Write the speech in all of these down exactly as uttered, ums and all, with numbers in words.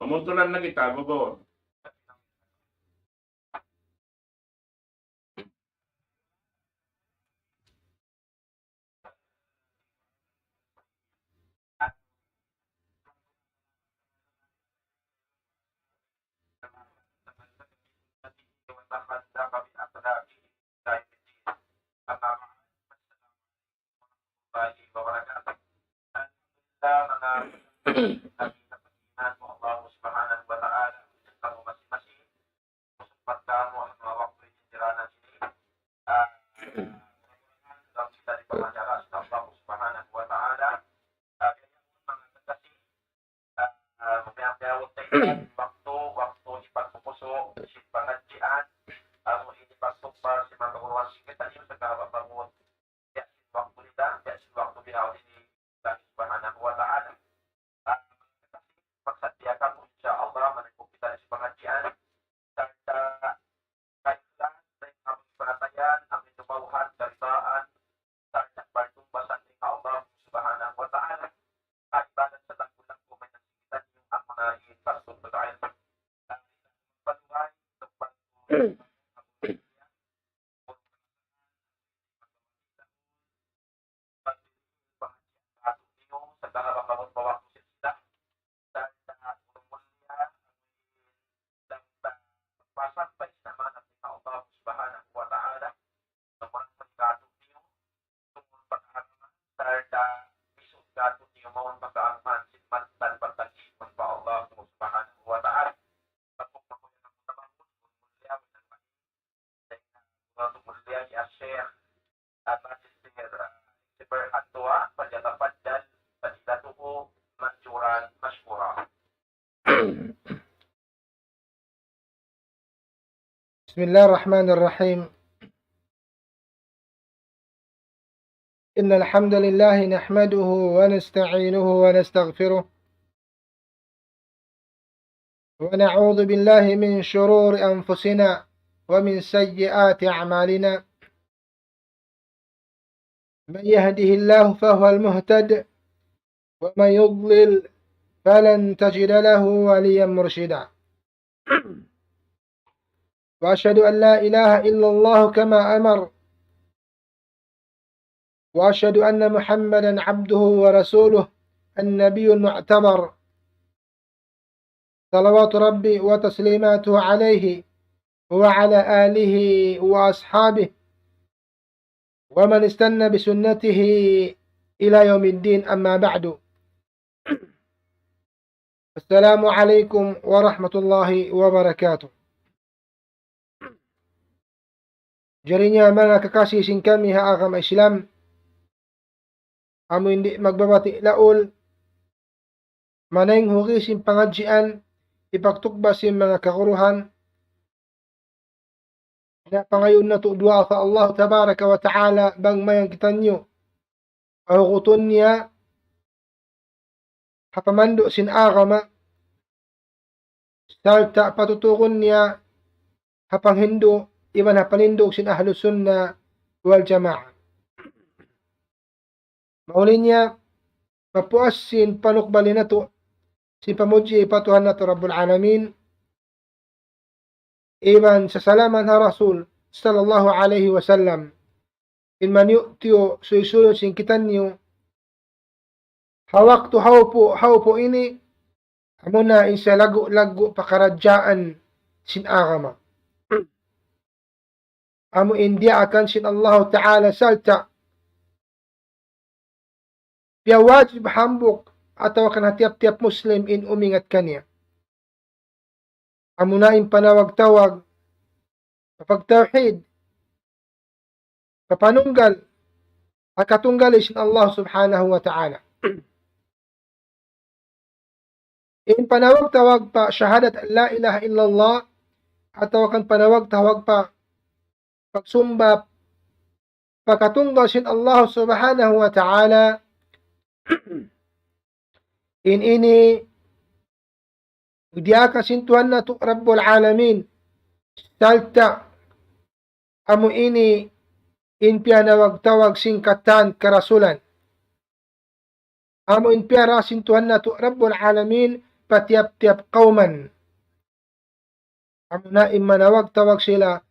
Muntulan na kita, gugu. Ah, mapiyapiyawat ta in waktu, waktu hipagpupusu' sin pangadjian, amu in hipagtukbal sin manga kaguruhan sin kitaniyu sa' kahababangun, biya' sin waktu nila, biya' sin waktu bihaun ini, Allah Subhanahu wa Ta'ala. Ah, magsadiya kamu, insya Allah, mananggup kita sin pangadjian, sarta' kaibanan dayn ha panatayan, amu in tumawhad, karidaan, sarta' pagtumbasan dayn ha Allah Subhanahu wa Ta'ala. Kaibanan sa' taggulang kumain na sin kitaniyu, amuna in pagtuntut ilmu. Paluhay, بسم الله الرحمن الرحيم. إن الحمد لله نحمده ونستعينه ونستغفره، ونعوذ بالله من شرور أنفسنا ومن سيئات أعمالنا. من يهده الله فهو المهتد، ومن يضلل فلن تجد له وليا مرشدا. وأشهد أن لا إله إلا الله كما أمر، وأشهد أن محمدا عبده ورسوله النبي المعتبر، صلوات ربي وتسليماته عليه وعلى آله وأصحابه ومن استن بسنته إلى يوم الدين، أما بعد. السلام عليكم ورحمة الله وبركاته. Jari niya manga kakasi sin kami ha agama Islam, amu in di' magbabati' laul, manayng hugi sin pangadjian, hipagtukbal sin manga kaguruhan, na pangayuun natu' duwaa pa Allah Tabaraka wa Ta'ala bang mayan kitaniyu pahugutun niya ha pamandu' sin agama, sarta' patutugun niya ha panghindu' iban ha panindug sin Ahlus Sunnah wal Jamaah. Mahuli niya, mapuas sin panukbali natu' sin pamudji pa Tuhan natu' Rabbul Alamin, iban sasalaman ha Rasul sallallahu alayhi wasallam. In maniyu'-tiyu' suysuy sin kitaniyu ha waktu hawpu', hawpu' ini, amuna in salaggu'-laggu' pakaradjaan sin agama. Amu in diyaakan sin Allahu Ta'ala sarta' piyawajib hambuuk atawa kan ha tiyap-tiyap Muslim in umingat kaniya. Amuna in panawag-tawag pa pagtawhid, pa panunggal, ha katunggali sin Allah Subhanahu wa Ta'ala. In panawag-tawag pa shahadat an la ilaha illallah, atawa kan panawag-tawag pa pagsumba pa katunggal sin Allah Subhanahu wa Ta'ala, in ini diyaakan sin Tuhan natu' Rabbul Alamin, sarta' amu ini in piyanawag-tawag sin katan karasulan. Amu in piyara sin Tuhan natu' Rabbul Alamin, pa tiyap-tiyap kawman. Amuna in manawag-tawag sila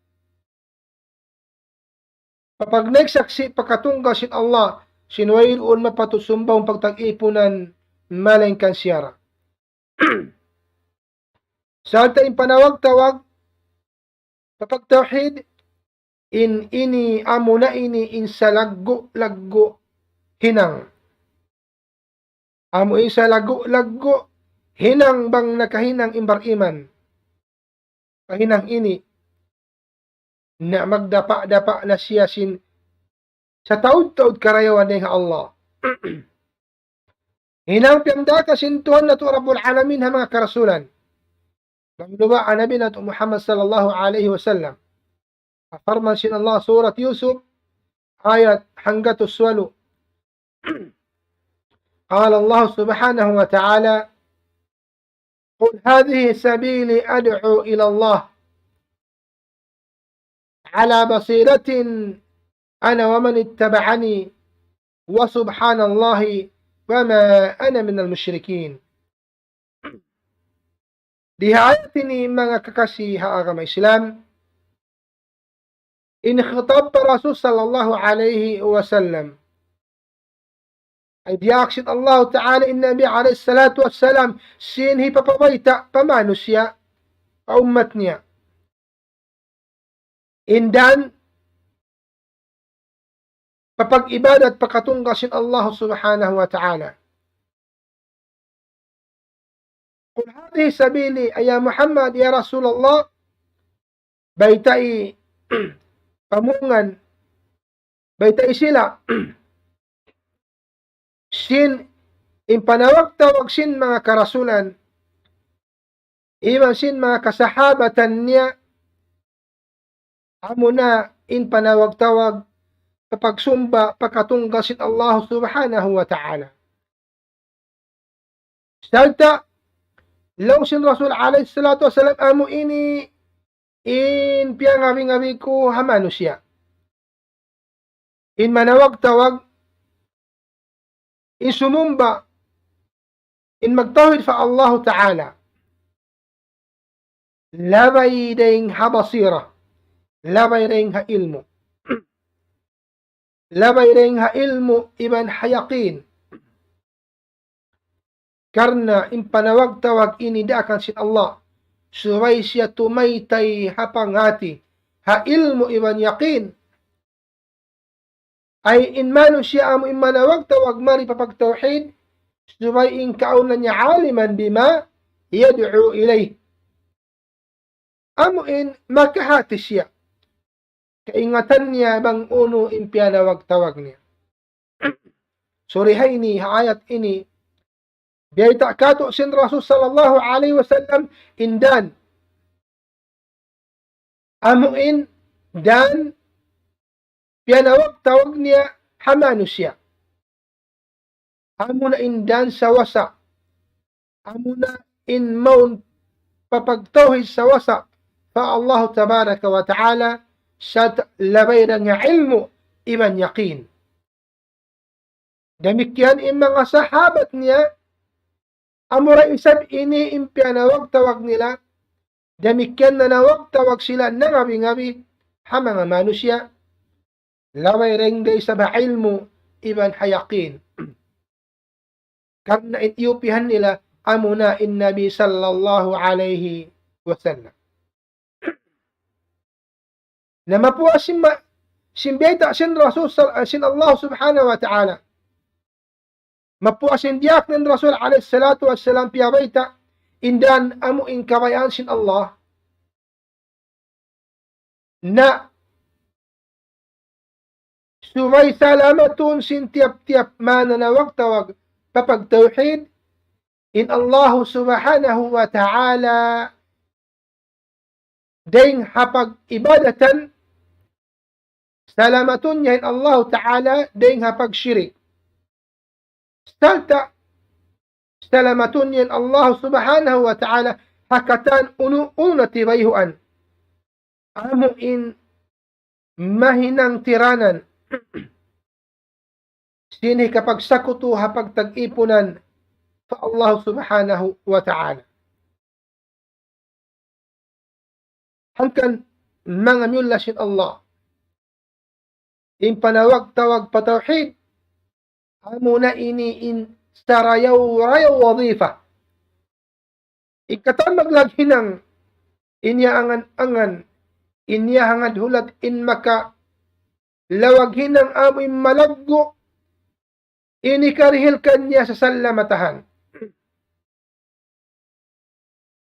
pa pagnaik saksi' pa katunggal sin Allah, sin wayruun mapatut sumbahan pagtag-ipunan, malaingkan siya ra. Sarta' in panawag-tawag pa pagtawhid, in ini, amuna ini in salaggu'-laggu' hinang. Amu in salaggu'-laggu' hinang bang nakahinang in bariman pa hinang ini, na magdapa'-dapa' na siya sin sataud-taud karayawan dayn ha Allah. Hinang piyagdaakan sin Tuhan natu' Rabbul Alamin ha manga karasulan. Lamluwa in Nabi natu' Muhammad sallallahu alayhi wasallam. Parman sin Allah, Surat Yusuf, ayat hanggatus walu. قال الله سبحانه وتعالى: قل هذه سبيلي أدعو إلى الله على بصيرة أنا ومن اتبعني وسبحان الله وما أنا من المشركين. Di ha ayat ini, manga kakasi ha agama Islam, in khitab pa Rasul sallallahu alayhi wasallam. Ay diyaak sin Allah Ta'ala in Nabi alayhi salatu wassalam sin hipapabayta' pa manusiya', pa ummat niya, in dan pa pag-ibadat pa katunggal sin Allah Subhanahu wa Ta'ala. قل هذه سبيلي, ay ya Muhammad, ya Rasulullah, baytai, pamungan, baytai sila sin in panawag-tawag sin manga karasulan iban sin manga kasahabatan niya, amuna in panawag-tawag pa pagsumba pa katunggal sin Allah Subhanahu wa Ta'ala. Sarta', laung sin Rasul alayhi salatu wassalam, amu ini in piyangabi-ngabi ku ha manusiya'. In manawag-tawag, in sumumba, in magtawhid pa Allahu Ta'ala. Labay dayn ha basira, labay dayn ha ilmu'. Labay dayn ha ilmu' iban ha yaqin. Karna' in panawag-tawag ini daakan sin Allah, subay siya tumaytay ha panghati, ha ilmu' iban yaqin. Ay in manusiya' amu in manawag-tawag mari pa pagtawhid, subay in kaawnan niya عالما بما يدعو إليه. Amu in makahati siya. Kaingatan niya bang unu in piyanawag-tawag niya. Suri ha ini, ha ayat ini, biyayta' katu' sin Rasul sallallahu alayhi wasallam in dan. Amu in dan piyanawag-tawag niya ha manusiya'. Amuna in dan sawasa. Amuna in mawn pa pagtawhid sawasa pa Allah tabaraka wa ta'ala, sarta' labay dayn ha ilmu' iban yaqin. Damikkiyan in manga sahabat niya, amura isab ini in piyanawag-tawag nila, damikkiyan nanawag-tawag sila nangabi-ngabi ha manga manusiya', labay dayn da isab ha ilmu' iban ha yaqin. Karna' in iyupihan nila amuna in Nabi sallallahu alayhi wasallam. Na mapuas sin ma-, sin bayta' sin Rasul sal-, sin Allah subhanahu wa ta'ala. Mapuas sin diyaak sin Rasul alayhi salatu wassalam piyabayta', in dan amu in kabayaan sin Allah. Na subay salamatun sin tiyap-tiyap mananawag-tawag pa pagtawhid, in Allah subhanahu wa ta'ala dayn ha pag-ibadatan, salamatun niya in Allah ta'ala dayn ha pagshirik. Sarta' salamatun niya in Allah subhanahu wa ta'ala ha katan unu-unu na tibayhuan. Amu in mahinang tiranan sin hikapagsakutu ha pagtag-ipunan, pa Allah Subhanahu wa Ta'ala. Hangkan manga miyulliya sin Allah, in panawag-tawag pa tawhid, amuna ini in sarayaw-rayaw wazifa. In katan maglawag hinang, in iyaangan-angan, in iyahangad hulat, in makalawag hinang amu in malaggu', ini karihil kaniya sasallamatahan.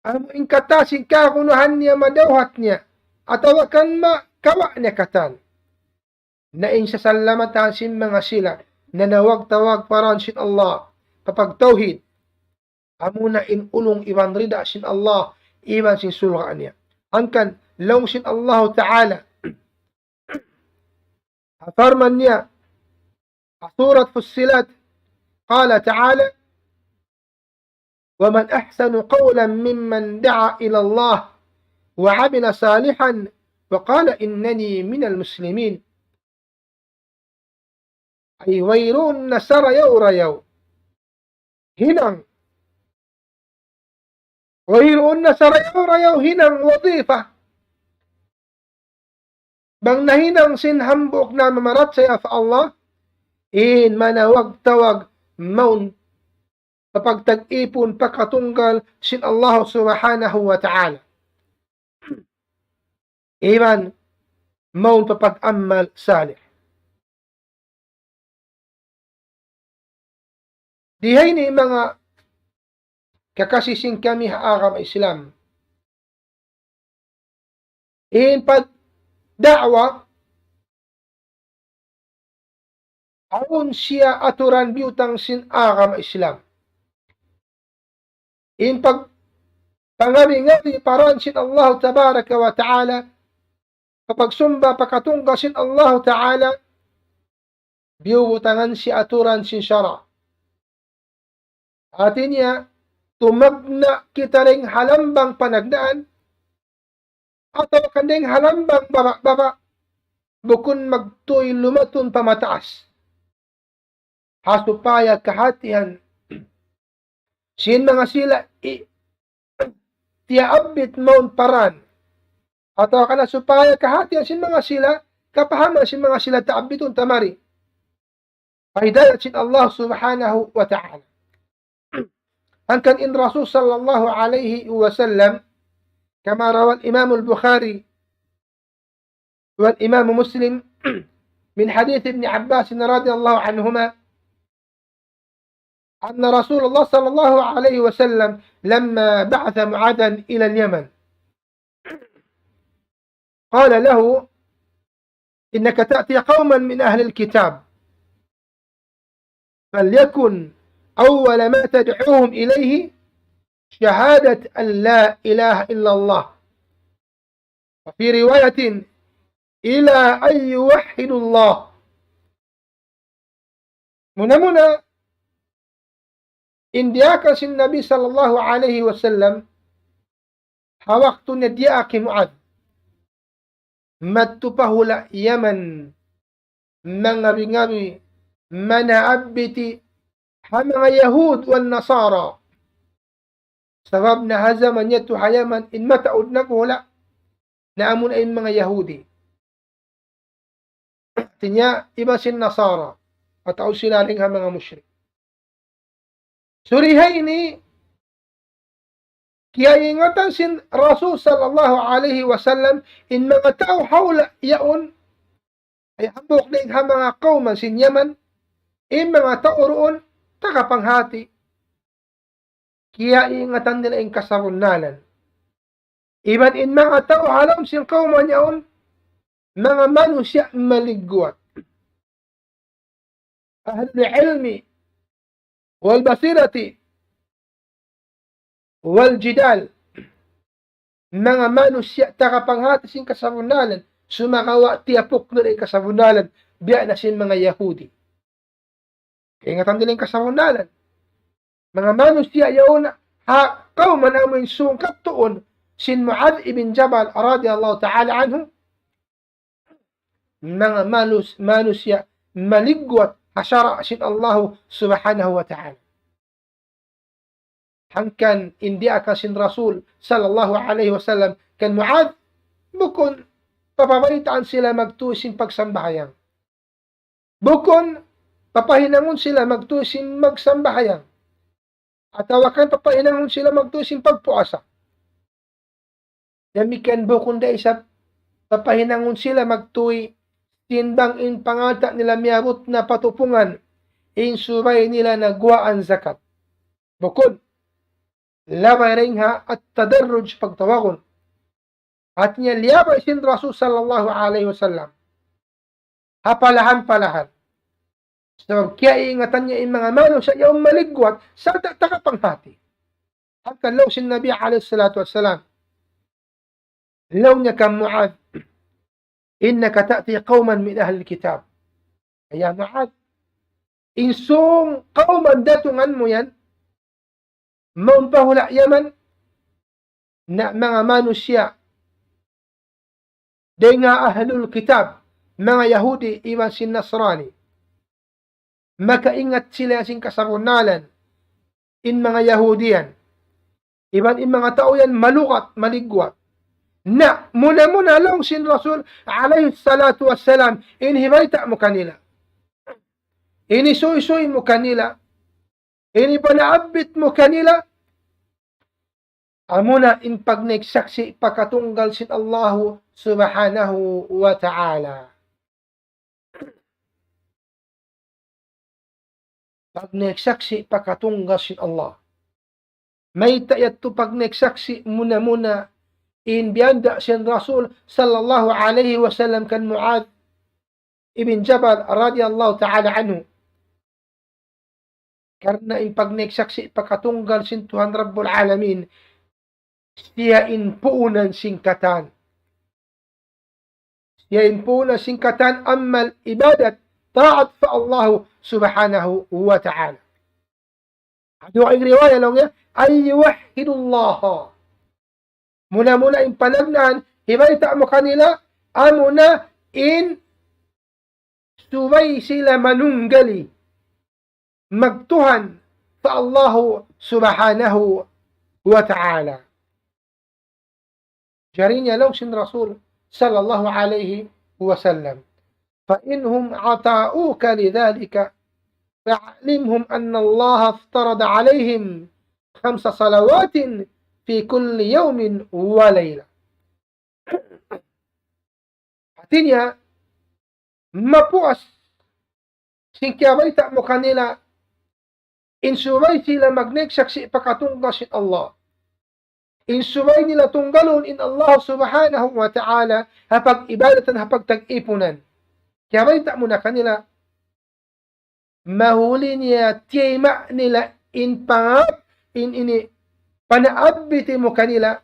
Amu in katan sin kagunahan niya madawhat niya, atawa kan ma-, kawa' niya katan. Na in sasallamatahan sin manga sila nanawag-tawag pa dān sin Allah, pa pagtawhid, amuna in ulung iban rida sin Allah, iban sin surga' niya. Hangkan laung sin Allah Ta'ala, parman niya, Surat Fussilat, قال تعالى: ومن أحسن قولا ممن دعا إلى الله وعمل صالحا وقال إنني من المسلمين. Ay wayruun na sarayaw-rayaw hinang. Wayruun na sarayaw-rayaw hinang wazifa. Bang nahinang sin hambuuk namamarachaya pa Allah, in manawag-tawag mawn pa pagtag-ipun pa katunggal sin Allah Subhanahu wa Ta'ala. Iban mawn pa pag-amal salih. Di ha ini manga kakasi sin kami ha agama Islam. In pagda'wa, awn siya aturan biyutang sin agama Islam. In pagpangabi-ngabi pa dān sin Allah Tabaraka wa Ta'ala, pagsumba pa katunggal sin Allah Ta'ala, biyubutangan siya aturan sin sara'. Hāti niya, tumagna' kita dayn ha lambang panagnaan, atawa kan dayn ha lambang baba'-baba', bukun magtuy lumatun pa mataas. Ha supaya kahātihan sin manga sila i-, tiyaabbit mawn pa dān. Atawa kan supaya kahātihan sin manga sila, kapahaman sin manga sila taabbitun ta mari. Pa hidayat sin Allah Subhanahu wa Ta'ala. Hangkan in Rasul sallallahu alayhi wasallam, كما روى الإمام البخاري والإمام مسلم من حديث ابن عباس رضي الله عنهما أن رسول الله صلى الله عليه وسلم لما بعث معاذا إلى اليمن قال له: إنك تأتي قوما من أهل الكتاب، فليكن أول ما تدعوهم إليه شهادة أن لا إله إلا الله. وفي رواية: إلى أن يوحدوا الله. Muna-muna, in diyaak sin Nabi sallallahu alayhi wasallam, ha waktu niya diyaak hi Muadh, madtu pa hula' Yaman, mangabi-ngabi, manaabbiti ha manga Yahud wan Nasara. Sabab na ha jaman yadtu ha Yaman in mataud naghula', na amuna in manga Yahudi. Hāti niya, iban sin Nasara, mataud sila dayn ha manga mushrik. Suriha ini, kiyaingatan sin Rasul sallallahu alayhi wasallam, in manga tau ha hula' yaun, ay hambuuk dayn ha manga kawman sin Yaman, in manga tau duun, taga panghāti. Kiyaingatan nila in kasabunnalan. Iban in manga tau ha lawm sin kawman yaun, manga manusiya' maligguwat. أهل العلم والبصيرة والجدال. Manga manusiya' taga panghāti sin kasabunnalan, sumagawa' tiyapuk nila in kasabunnalan, biya' na sin manga Yahudi. Kaingatan nila in kasabunnalan. Manga manusiya' yaun ha kawman amu in sūng kattuun sin Muadh ibn Jabal radiyallahu ta'ala anhu, manga manus-, manusiya' maligguwat ha sara' sin Allahu Subhanahu wa Ta'ala. Hangkan in diyaak sin Rasul sallallahu alayhi wasallam kan Muadh, bukun papabaytaan sila magtuy sin pagsambahayang. Bukun papahinangun sila magtuy sin magsambahayang. Atawa kan papahinangun sila magtuy sin pagpuasa. Damikkiyan bukun da isab papahinangun sila magtuy sin bang in pangalta' nila miyabut na pa tupungan, in subay nila na guwaan zakat. Bukun. Labay dayn ha at-tadarruj pagtawagun. Hati niya liyabay sin Rasul sallallahu alayhi wasallam. Ha palahan-palahan. Sabab kiyaingatan niya in manga manusiya' yaun maligwat, sarta' taga panghati. Hangkan laung sin Nabi alayhi salatu wassalam, laung niya kan Muadh, إنك تأتي قوما من أهل الكتاب. Ya Muadh, in sung kawman datungan mu yan, mawn pa hula' Yaman, na manga manusiya', dayn ha ahlul kitab, manga Yahudi iban sin Nasrani. Makaingat sila sin kasabunnalan, in manga Yahudi yan. Iban in manga tau yan malukat, maligwat. Na, muna-muna laung sin Rasul, alayhi salatu wassalam, in hibayta' mu kanila. In isuysuy mu kanila. In ipanaabbit mu kanila. Amuna in pagnaik saksi' pa katunggal sin Allahu subhanahu wa ta'ala. Pagnaik saksi' pa katunggal sin Allah. Mayta' yadtu pagnaik saksi'? Muna-muna in biyanda' sin Rasul sallallahu alayhi wasallam kan Muadh ibn Jabal radiyallahu ta'ala anhu. Karna' in pagnaik saksi' pa katunggal sin Tuhan Rabbul Alamin, siya in puunan sin katan. Siya in puunan sin katan amal ibadat, taat pa Allahu subhanahu wa ta'ala. Awn riwaya laung niya, أن يوحدوا الله. Muna-muna in panagnaan, hibayta' mu kanila, amuna in subay sila manunggali magtuhan pa Allahu subhanahu wa ta'ala. Jari niya laung sin Rasul sallallahu alayhi wasallam, فإن هم أطاعوك لذلك فأعلمهم أن الله افترض عليهم خمس صلوات في كل يوم وليلة. Hati niya, mapuas sin kiyabayta' mu kanila, in subay sila magnaik saksi' pa katunggal sin Allah. In subay nila tunggalun in Allah subhanahu wa ta'ala, ha pag-ibadatan, ha pagtag-ipunan. Kiyabayta' mu na kanila, mahuli niya tiyayma' nila in pangap, in ini, panaabbit mu kanila,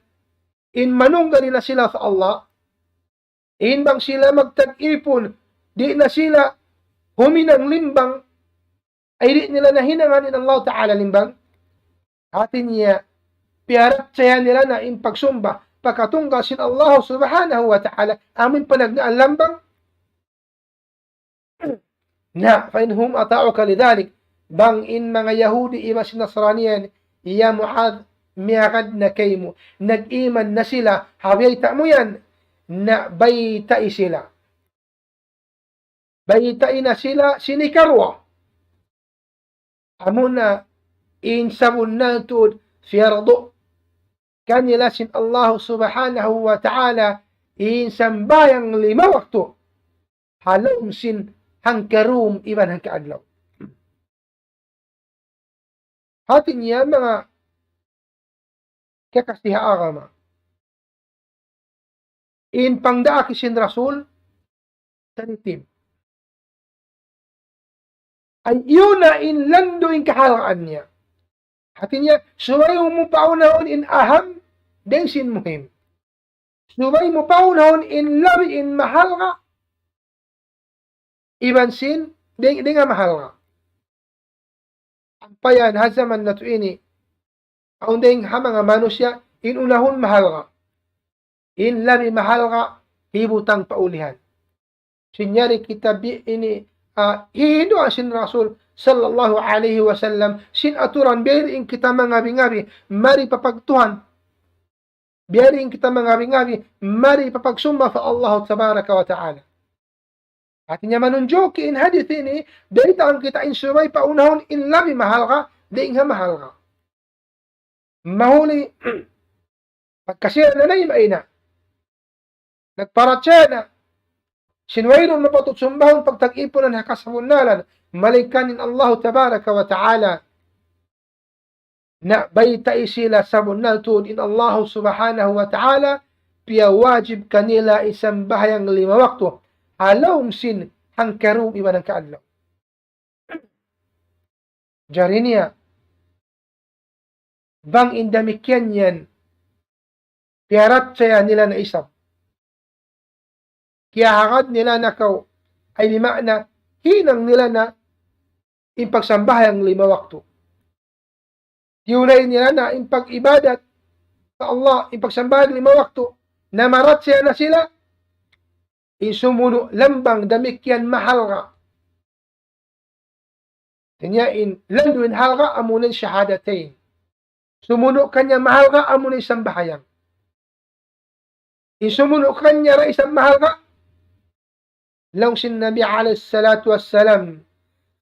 in manunggal na sila pa Allah, in bang sila magtag-ipun, di' na sila huminang limbang, ay di' nila na hinangan in Allah ta'ala limbang. Hati niya, piyarachaya nila na in pagsumba pa katunggal sin Allah subhanahu wa ta'ala, amun panagnaan limbang. Na, فإن هم أطاعوك لذلك. Bang in manga Yahudi iban sin Nasrani yan, ya Muadh, miyagad na kaymu, nag-iman na sila, ha biyayta' mu yan, na baytai sila. Baytai na sila sin hikaruwa. Amuna in sabunnal tuud fiyardu kanila sin Allah subhanahu wa ta'ala in sambahayang lima waktu. Ha lawm sin hangkarum iban hangkaadlaw. Hati niya manga kiyakasi ha agama. In pangdaak sin Rasul, tartib. Ay, yun na in landu' in kahalgaan niya. Hati niya, subay mu paunahun in aham, dayn sin muhim. Subay mu paunahun in labi in mahalga', iban sin, dayn, dayn ha mahalga'. Ampa yan, ha jaman natu' ini, awn dayn ha manga manusiya', in unahun mahalga'. In labi mahalga', hibutang pa ulihan. Sin yari kita bi ini, ah, hihinduan sin Rasul sallallahu alayhi wasallam sin aturan, biya' diin kita mangabi-ngabi mari pa pagtuhan, biya' diin kita mangabi-ngabi mari pa pagsumba pa Allah tabaraka wa ta'ala. Hati niya manunjuki in hadith ini, daytaan kita in subay paunahun in labi mahalga' dayn ha mahalga'. Mahuli, pagka siya nanayma' na, nagparachaya na, sin wayruun mapatut sumbahun pagtag-ipunan ha kasabunnalan, malayngkan in Allahu tabaraka wa ta'ala. Na baytai sila sabunnal tuud in Allahu subhanahu wa ta'ala, piyawajib kanila in sambahayang lima waktu, ha lawm sin hangkarum iban hangkaadlaw. Jari niya, bang in damikkiyan yan, piyarachaya nila na isab, kiyahagad nila na kaw, ay bima'na, hinang nila na in pagsambahayang lima waktu. Tiyunay nila na in pag-ibadat pa Allah, in pagsambahayang lima waktu, namarachaya na sila, in sumunu' lambang damikkiyan mahalga'. Hati niya in landu' in halga' amuna in shahadatayn. Sumunu' kaniya mahalga' amuna in sambahayang. In sumunu' kaniya da isab mahalga'. Laung sin Nabi alayhi salatu wassalam,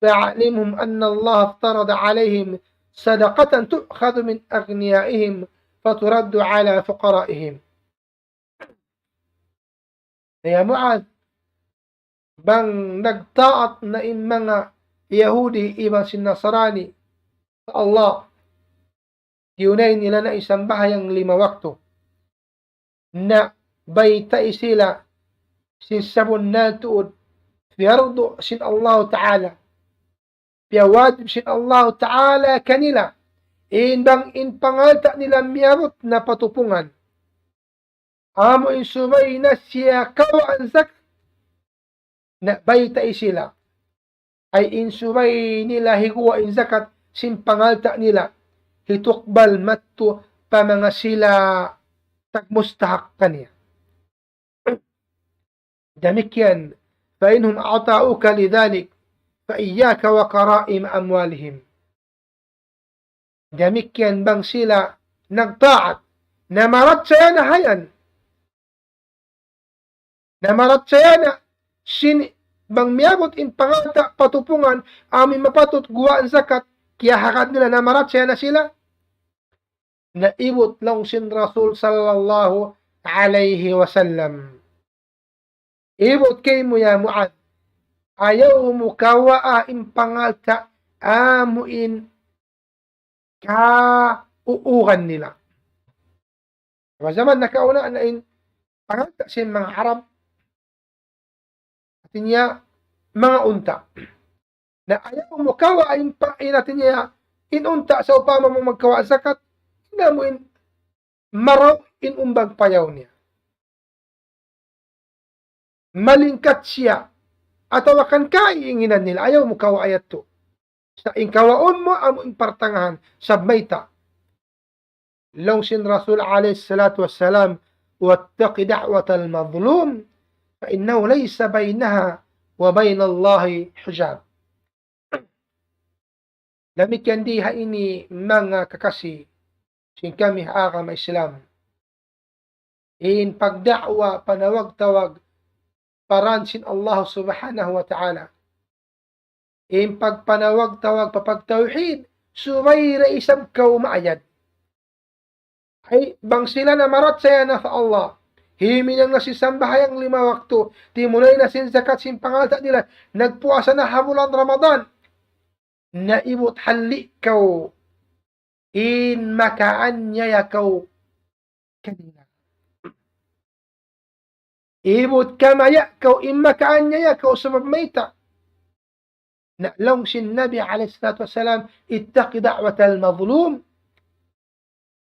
فأعلمهم أن الله افترض عليهم صدقة تؤخذ من أغنيائهم فترد على فقرائهم. Ya Mu'adh, bang nagtaat na in manga Yahudi iban sin Nasrani pa Allah, tiyunay nila na in sambahayang lima waktu. Na baytai sila sin sabunnal tuud, piyardu sin Allah Ta'ala, piyawajib sin Allah Ta'ala kanila, in bang in pangalta' nila miyabut na pa tupungan, amu in subay na siya kawaan zakat, na baytai sila, ay in subay nila higuwa' in zakat sin pangalta' nila, hitukbal madtu pa manga sila tagmustahak kaniya. Damikkiyan, فإنهم أطاعوك لذلك فإياك وكرائم أموالهم. Damikkiyan bang sila nagtaat, namarachaya na ha yan. Namarachaya na sin bang miyabut in pangalta' pa tupungan, amu in mapatut guwaan zakat, kiyahagad nila, namarachaya na sila. Naibut laung sin Rasul sallallahu alayhi wasallam. Ibut kaymu ya Mu'adh. Ayaw mu kawaa in pangalta' amu in kauugan nila. Wa jaman nakauna na in pangalta' sin manga Arab, hati niya manga unta'. Na ayaw mu kawaa in pa-, in hati niya, in unta' sawpama mu magkawaa zakat, hinang mu in marayaw in umbag payaw niya. Malingkat siya, atawa kan kaiinginan nila, ayaw mu kawaa yadtu. Sa' in kawaun mu amu in partangahan, sabab mayta'. Laung sin Rasul alayhi salatu wassalam, واتق دعوة المظلوم فإنه ليس بينها وبين الله حجاب. Damikkiyan di ha ini manga kakasi sin kami ha agama Islam. In pagda'wa, panawag-tawag pa dān sin Allah Subhanahu wa Ta'ala. In pagpanawag-tawag pa pagtawhid, subay da isab kaw maayad. Ay, bang sila namarachaya na pa Allah, himinang na sin sambahayang lima waktu, timunay na sin zakat sin pangalta' nila, nagpuasa na ha bulan Ramadan, naibut halli' kaw in makaanyaya kaw kanila. Ibut kamaya' kaw in makaanyaya kaw sabab mayta'. Na laung sin Nabi alayhi salatu wassalam, اتق دعوة المظلوم.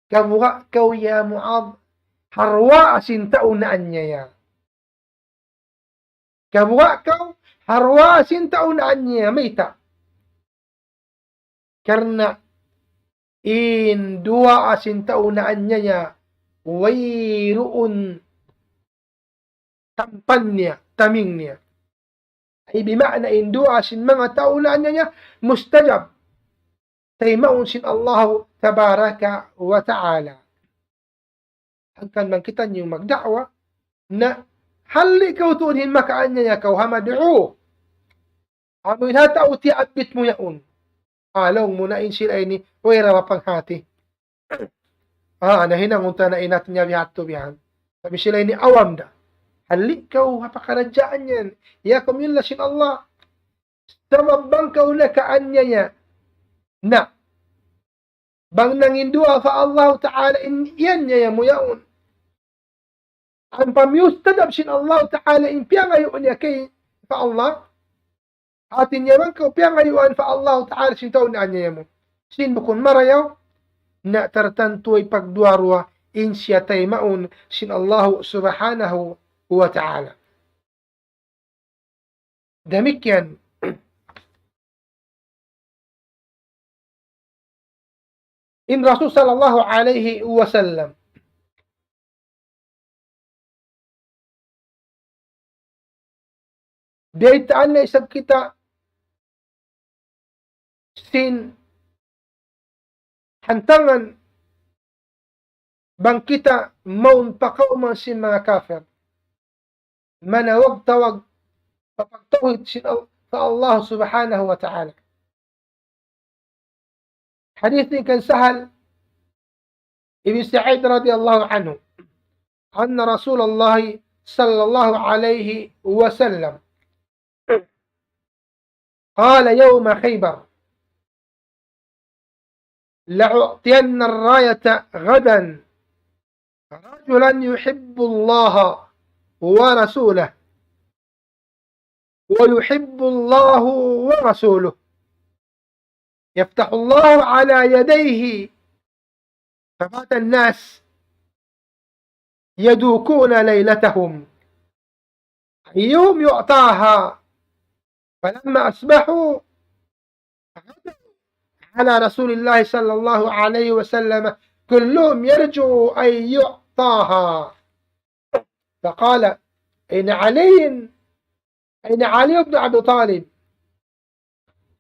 Kabuga' kaw ya Mu'adh, ha duwaa sin tau naanyaya. Kabuga' kaw ha duwaa sin tau naanyaya, mayta'? Karna' in duwaa sin tau naanyaya, wayruun tampan niya, taming niya. Ay bima'na in duwaa sin manga tau na niya mustajab. Taymaun sin Allahu tabaraka wa ta'ala. Hangkan bang kitaniyu magda'wa, na halli' kaw tuud in makaanyaya kaw ha mad'u. Amu in ha tau tiyabbit mu yaun. Laung mu na in sila ini, way ra mapanghati. Ah, nahinang unta na in hati niya biya' hādtu biya' yan. Sabab sila ini awam da. Halli' kaw ha pakaradjaan yan. Ya kaw miyulliya sin Allah. Sabab bang kaw nakaanyaya. Na. Bang nanginduwaa pa Allah Ta'ala in iyan niya mu yaun. Ampa miyustajab sin Allah Ta'ala in piyangayu' niya kay pa Allah. Hati niya bang kaw piyangayuan pa Allah Ta'ala sin tau naanyaya mu. Sin bukun marayaw, na tartantu ay pagduwa-ruwa in siya taymaun sin Allah Subhanahu wa Ta'ala. Damikkiyan in Rasul sallallahu alayhi wasallam. Biyaytaan na isab kita sin hantangan bang kita mawn pa kawman sin manga kafir. Manawag-tawag pa pagtawhid sin Al-, pa Allah Subhanahu wa Ta'ala. Hadith ini kan Sahal ibn Sa'id radiyallahu anhu. أن رسول الله صلى الله عليه وسلم قال يوم خيبر: لأعطين الراية غدا رجلا يحب الله ورسوله ويحب الله ورسوله، يفتح الله على يديه، فبات الناس يدوكون ليلتهم أيهم يعطاها، فلما أصبحوا غدوا على رسول الله صلى الله عليه وسلم كلهم يرجو أن يعطاها، فقال: أين علي؟ أين علي بن أبي طالب؟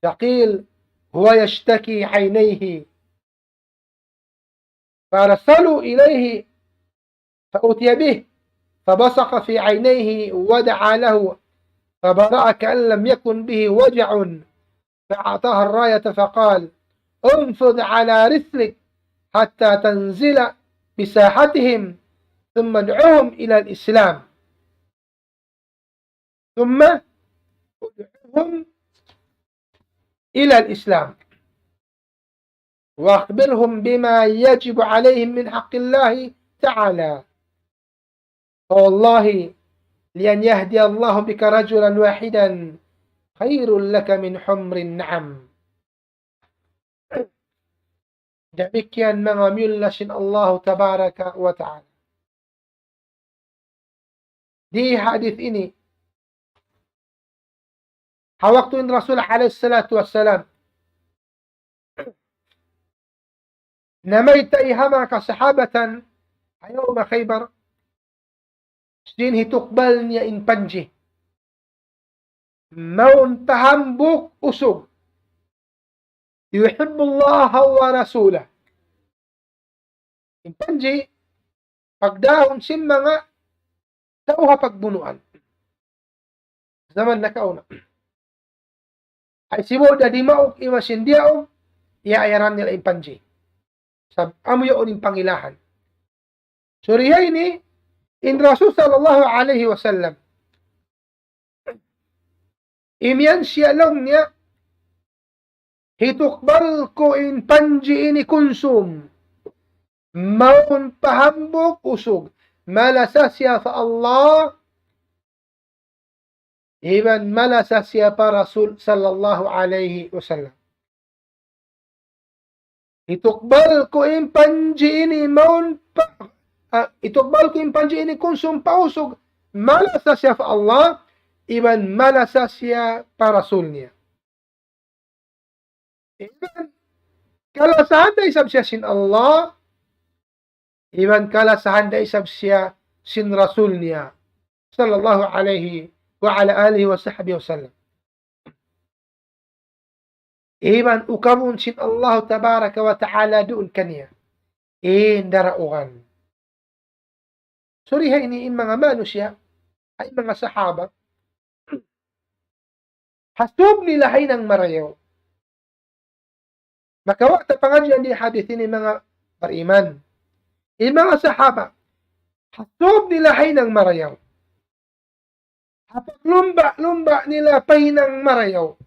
فقيل: هو يشتكي عينيه. فأرسلوا إليه فأتي به، فبصق في عينيه ودعا له، فبرأ كأن لم يكن به وجع، فأعطاه الراية فقال: انفذ على رسلك حتى تنزل بساحتهم، ثم ادعهم إلى الإسلام. ثم ادعهم إلى الإسلام وأخبرهم بما يجب عليهم من حق الله تعالى. فوالله لأن يهدي الله بك رجلا واحدا خير لك من حمر النعم. Damikkiyan manga miyulliya sin Allahu tabaraka wa ta'ala. Di hadith ini, ha waktu in Rasul alayhi salatu wassalam, namayta' ha manga kasahabatan, ha yawma Khaybar, sin hitukbal niya in panji. Mawn pa hambuuk usug. يحب الله ورسوله. In panji, pagdahun sin manga tau ha pagbunuan. Jaman nakauna. Ay sibu' da dimaug iban sin diyaug, iyaayaran nila in panji. Sabab amu yaun in pangilahan. Suriya ini, in Rasul sallallahu alayhi wasallam. Imiyan siya laung niya, hitukbal ku in panji ini kunsum. Mawn pa hambuuk usug. Malasa siya pa Allah. Iban malasa siya pa Rasul sallallahu alayhi wasallam. Hitukbal ku in panji ini mawn pa, ah, hitukbal ku in panji ini kunsum pa usug, malasa siya pa Allah, iban malasa siya pa Rasul niya. Iban kalasahan da isab siya sin Allah, iban kalasahan da isab siya sin Rasul niya, sallallahu alayhi wa ala alihi wa sahbihi wa sallam. Iban ukabun sin Allah tabaraka wa ta'ala duun kaniya in daraugan. Suriha ini in manga manusiya', ay manga sahaba, hasub nila ha hinang marayaw. Makawa' ta pangadjian di hadith ini manga bariman. In manga sahaba, hasub nila ha hinang marayaw. Ha paglumba'-lumba' nila pa hinang marayaw,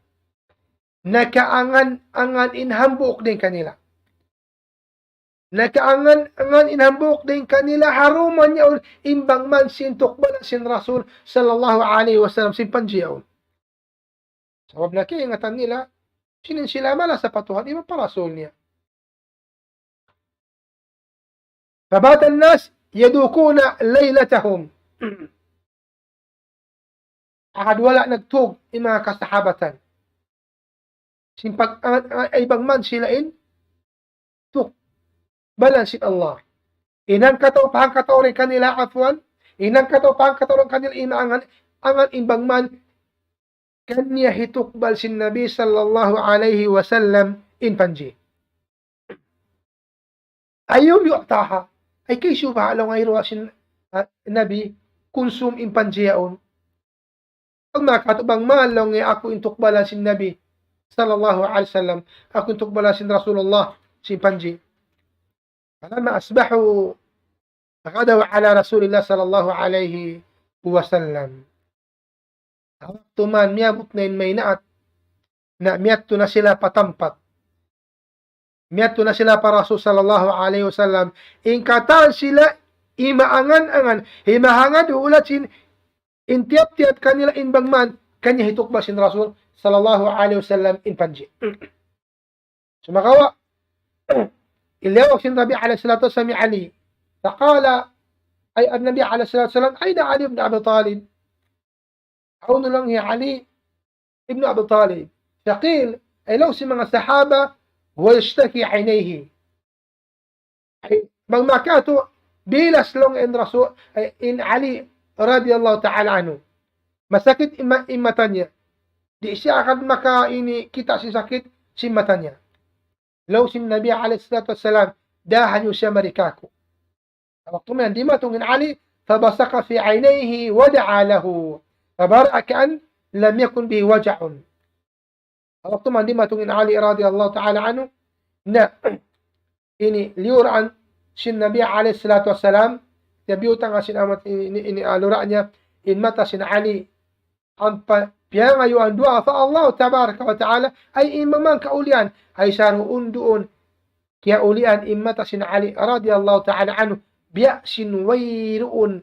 nakaangan-angan in hambuuk dayn kanila. Nakaangan-angan in hambuuk dayn kanila ha dum yaun in bang man sin tukbalan sin Rasul sallallahu alayhi wasallam sin panji yaun. Sabab na kaingatan nila, sin in sila malasa pa Tuhan iban pa Rasul niya. فبات الناس يدوكون ليلتهم. Agad wala' nagtug in manga kasahabatan. Sin pag-, ay bang man sila in tukbalan sin Allah. In hangkatau pa hangkatau dayn kanila, afwan, in hangkatau pa hangkatau dayn kanila in angan, angan in bang man kaniya hitukbal sin Nabi sallallahu alayhi wasallam in panji. أيهم يعطاها. Ay kaysu ba laung ay ruwa sin, ah, Nabi kunsum in panji yaun. Pag makatu bang man laung niya aku in tukbalan sin Nabi sallallahu alayhi wasallam, aku in tukbalan sin Rasulullah sin panji. فلما أصبحوا غدوا على رسول الله صلى الله عليه وسلم. Waktu man miyabut na in maynaat, na miyadtu na sila pa tampat. Miyadtu na sila pa Rasul sallallahu alayhi wasallam. In katan sila, himaangan-angan, himahangad hulat sin, in tiyap-tiyap kanila in bang man, kaniya hitukbal sin Rasul sallallahu alayhi wasallam in panji. Sumagawa', in liyawag sin Nabi alayhi salatu wasallam hi Ali. فقال, ay, an Nabi alayhi salatu wasallam, أين علي بن أبي طالب؟ Hawnu laung hi Ali ibn Abi Talib? فقيل, ay laung sin manga sahaba, هو يشتكي عينيه. Ay, bang makatu, bilas laung in Rasul, ay, in Ali radiyallahu ta'ala anhu. Masakit in ma-, in mata niya. Di' siya agad maka ini kita' sin sakit sin mata niya. Laung sin Nabi alayhi salatu wasalam, dahan niyu siya mari kāku'. Waktu man dimatung in Ali, فبصق في عينيه ودعا له فبرأ كأن لم يكن به وجع. Waktu man dimatung in Ali radiyallahu ta'ala anhu, na ini liyuraan sin Nabi alayhi salatu wasalam, biyutang sin amat ini, ini, ini, ah, lura' niya, in mata sin Ali, ampa piyangayuan duwaa pa Allah tabaraka wa ta'ala, ay in manga kaulian, ay saruun-duun kiyaulian in mata sin Ali radiyallahu ta'ala anhu, biya' sin wayruun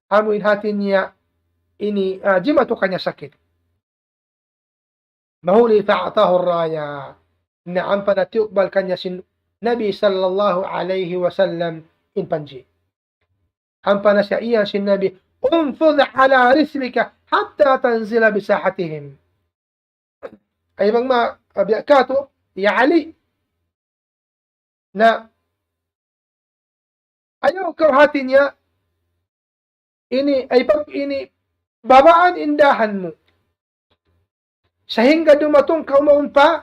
amu in hati niya ini, ah, jimatu kaniya sakit. Mahuli فأعطاه الراية. Na ampa na tiyukbal kaniya sin Nabi sallallahu alayhi wasallam in panji. Ampa na siya iyan sin Nabi, انفذ على رسلك حتى تنزل بساحتهم. Ay bang ma-, biya' katu', ya Ali. Na, ayaw kaw hati niya, ini, ay pag ini, babaan in dahan mu. Sahingga dumatung kaw mawn pa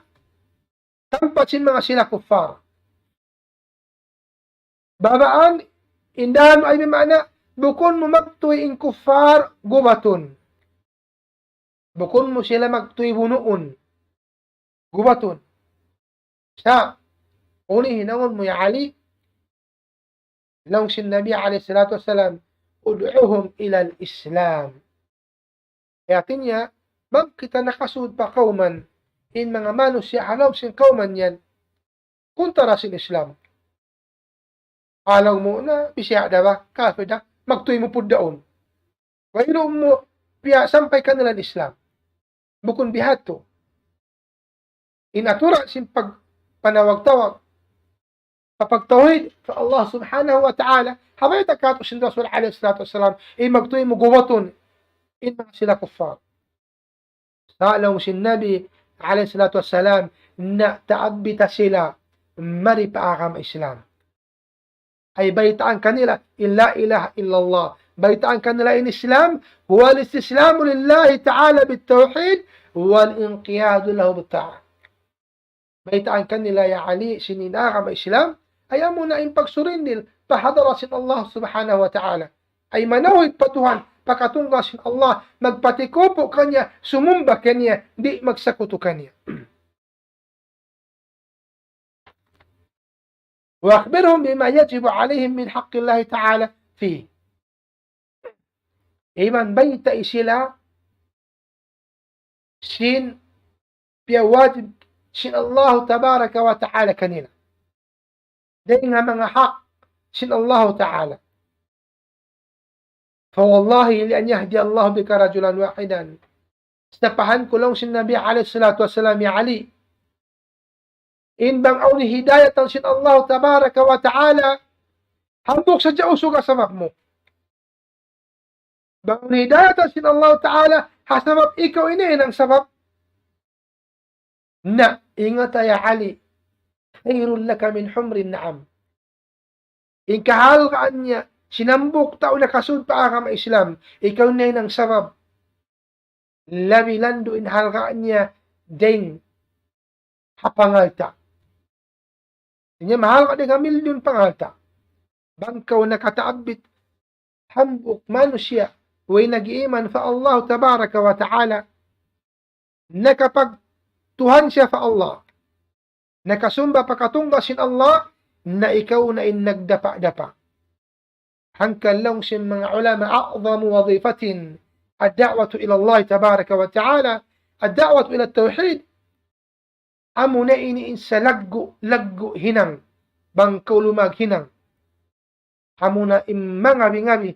tampat sin manga sila kuffar. Babaan in dahan mu ay bimaana, bukun mu magtuy in kuffar gubatun. Bukun mu sila magtuy bunuun. Gubatun. Sa', unu in hinangun mu ya Ali, laung sin Nabi alayhi salatu wasalam, ادعهم إلى الإسلام. Hati niya, bang kita nakasud pa kawman, in manga manusiya' ha lawm sin kawman yan, kuntara sin Islam. Laung mu na, bisiya' da ba, kafir da, magtuy mu pud daun. Wayruun mu piyasampay kanila in Islam. Bukun bihadtu. In aturan sin pagpanawag-tawag, pagtawhid pa Allah subhanahu wa ta'ala, ha bayta' katu' sin Rasul alayhi salatu wasalam, in magtuy mu gubatun, in manga sila kuffar. Sa' laung sin Nabi alayhi salatu wasalam, na taabbi ta sila mari pa agama Islam. Ay baytaan kanila in la ilaha illallah. Baytaan kanila in Islam, هو الاستسلام لله تعالى بالتوحيد والانقياد له بالطاعة. Baytaan kanila, ya Ali, sin in agama Islam, ay amuna in pagsurindil pa hadarat sin Allah subhanahu wa ta'ala. Ay manawhid pa Tuhan, pakatunggal sin Allah, magpatikupu kaniya, sumumba kaniya, di' magsakutu kaniya. وأخبرهم بما يجب عليهم من حق الله تعالى فيه. Iban baytai sila sin piyawajib sin Allahu tabaraka wa ta'ala kanila. Dayn ha manga hak sin Allahu ta'ala. فوالله لأن يهدي الله بك رجلا واحدا. Sapahan ku laung sin Nabi alayhi salatu wassalam, ya Ali, in bang awn hidayatan sin Allah tabaraka wa ta'ala, hambuuk sadja usug ha sabab mu. Bang awn hidayatan sin Allah ta'ala, ha sabab ikaw ini in sabab. Na, ingata ya Ali, خير لك من حمر النعم. In kahalgaan niya, sin hambuuk tau nakasud pa agama Islam, ikaw na in sabab. Labi landu' in halga' niya dayn ha pangalta'. Hangkan mahalga' dayn ha milyun pangalta'. Bang kaw nakataabbit hambuuk manusiya', way nag-iiman pa Allah tabaraka wa ta'ala, nakapagtuhan siya pa Allah, nakasumba pakatunggal sin Allah, na ikaw na in nagdapa-dapa. Hangkan laung sin manga ulama, أعظم وظيفة الدعوة إلى الله تبارك وتعالى، الدعوة إلى التوحيد. Amuna ini in salaggu'-laggu' hinang, bang kaw lumag hinang. Amuna in mangabi-ngabi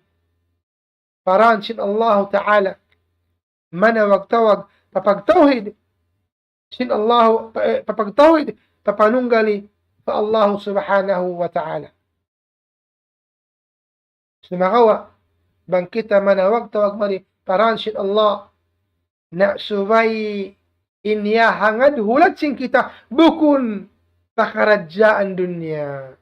pa dān sin Allahu Ta'ala, manawag-tawag pa pagtawhid sin Allahu, pa, eh, pa pagtawhid, pa panunggali pa Allahu Subhanahu wa Ta'ala. Sumagawa', bang kita manawag-tawag mari pa dān sin Allah, na subay in hiyahangad hulat sin kita bukun pakaradjaan dunya.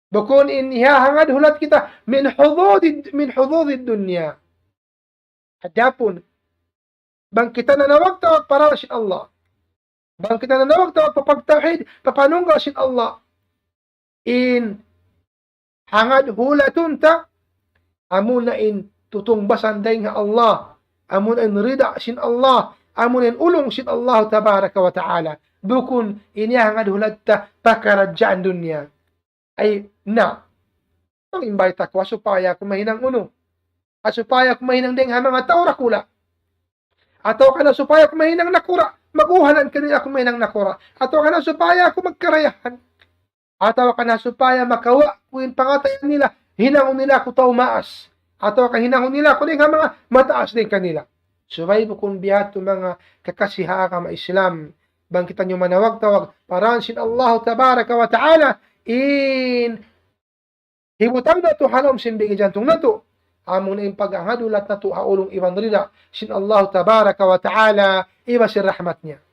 Bukun in hiyahangad hulat kita min hududid, min hududid dunya. Adapun, bang kita nanawag-tawag pa dān sin Allah, bang kita nanawag-tawag pa pagtawhid, pa panunggal sin Allah, in hangad hulatun ta, amuna in tutungbasan dayn ha Allah, amuna in rida sin Allah, amuna in ulung sin Allah tabaraka wa ta'ala. Bukun in hiyahangad hulat ta pakaradjaan dunya. Ay, na. Bang in bayta' ku, ha supaya aku mahinang unu? Ha supaya aku mahinang dayn ha manga tau dakula'? Atawa kan ha supaya aku mahinang nakura', maguhanan kanila aku mahinang nakura'? Atawa kan ha supaya aku magkarayahan? Atawa kan ha supaya makawa' ku in pangatayan nila, hinangun nila aku tau maas? Atawa kan hinangun nila aku dayn ha manga mataas dayn kanila? Subay bukun biya' hādtu manga kakasi ha agama Islam. Bang kitaniyu manawag-tawag pa dān sin Allah tabaraka wa ta'ala, in hibutang natu' ha lawm sin bigi jantung natu', amuna in paghangad hulat natu' ha ulung iban rida sin Allah tabaraka wa ta'ala, iban sin rahmat niya.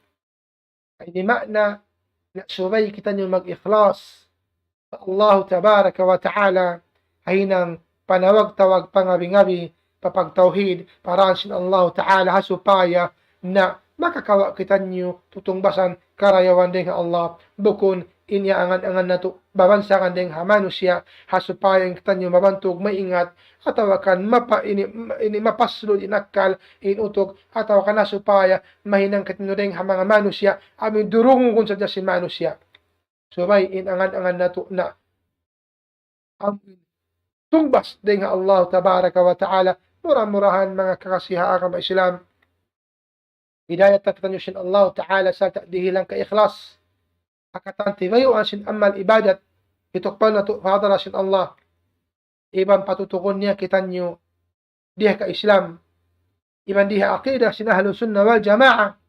Ini maana na subay kitaniyu mag-ikhlas pa Allah tabaraka wa ta'ala, ha hinang panawag-tawag pangabi-ngabi, pa pagtawhid, pa dān sin Allah Ta'ala, ha supaya na makakawa' kitaniyu tutungbasan karayawan dayn ha Allah. Bukun in iyaangan-angan natu' babansagan dayn ha manusiya', ha supaya in kitaniyu mabantug maingat, atawa kan mapa-, ini, ini mapaslud in akkal, in utuk, atawa kan ha supaya mahinang kitaniyu dayn ha manga manusiya', amu in durungun sadja sin manusiya'. Subay in angan-angan natu' na amu in tungbas dayn ha Allah tabaraka wa ta'ala. Mura-murahan manga kakasi ha agama Islam, hidayatan kitaniyu sin Allah ta'ala sarta' dihilan kaikhlas ha katan tibayuan sin amal ibadat, hitukbal natu' pa hadarat sin Allah. Iban patutugun niya kitaniyu dii ha Islam, iban dii ha aqidah sin Ahlus Sunnah wal Jamaah,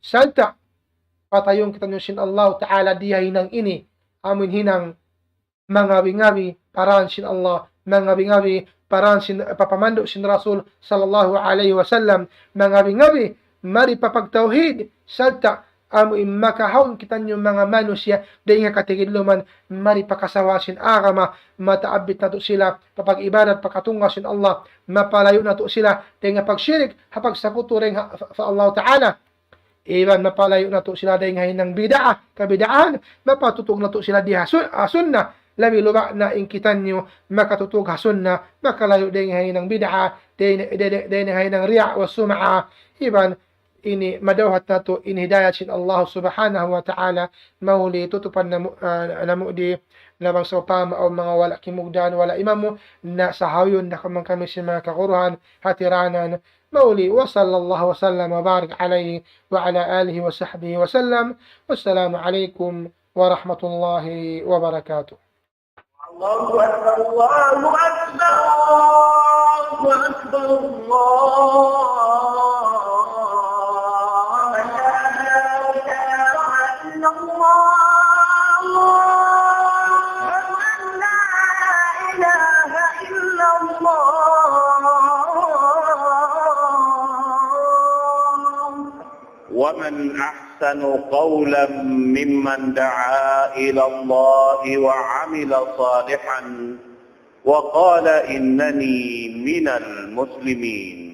sarta' patayun kitaniyu sin Allah Ta'ala dii ha hinang ini, amu in hinang mangabi-ngabi pa dān sin Allah, mangabi-ngabi pa dān sin, papamandu' sin Rasul sallallahu alayhi wasallam, mangabi-ngabi mari pa pagtawhid, sarta' amu in makahaun kitaniyu manga manusiya' dayn ha katigidluman, mari pa kasawahan sin agama, mataabbit natu' sila pa pag-ibadat pa katunggal sin Allah, mapalayu' natu' sila dayn ha pagshirik, ha pagsakutu dayn ha, pa, pa Allah Ta'ala. Iban mapalayu' natu' sila dayn ha hinang bid'ah, kabid'ahan, mapatutug natu' sila di ha sun-, ha sunnah. Labi luba' na in kitaniyu makatutug ha sunnah, makalayu' dayn ha hinang bid'ah, dayn, dayn, dayn ha hinang riya' wa sum'ah. Iban ini madawhat natu' in hidayat sin Allah Subhanahu wa Ta'ala, mahuli tutupan namu', ah, namu' di, na bang sawpama awn manga wala' kimugdan, wala' imamu, na sahawiyun da kaman kami sin manga kaguruhan, hatiranan, mahuli. وصلى الله وسلم وبارك عليه وعلى آله وصحبه وسلم. والسلام عليكم ورحمة الله وبركاته. الله أكبر، الله أكبر، الله أكبر، الله أكبر. لا إله إلا الله. أشهد أن لا إله إلا الله. ومن أحسن قولا ممن دعا إلى الله وعمل صالحا وقال إنني من المسلمين.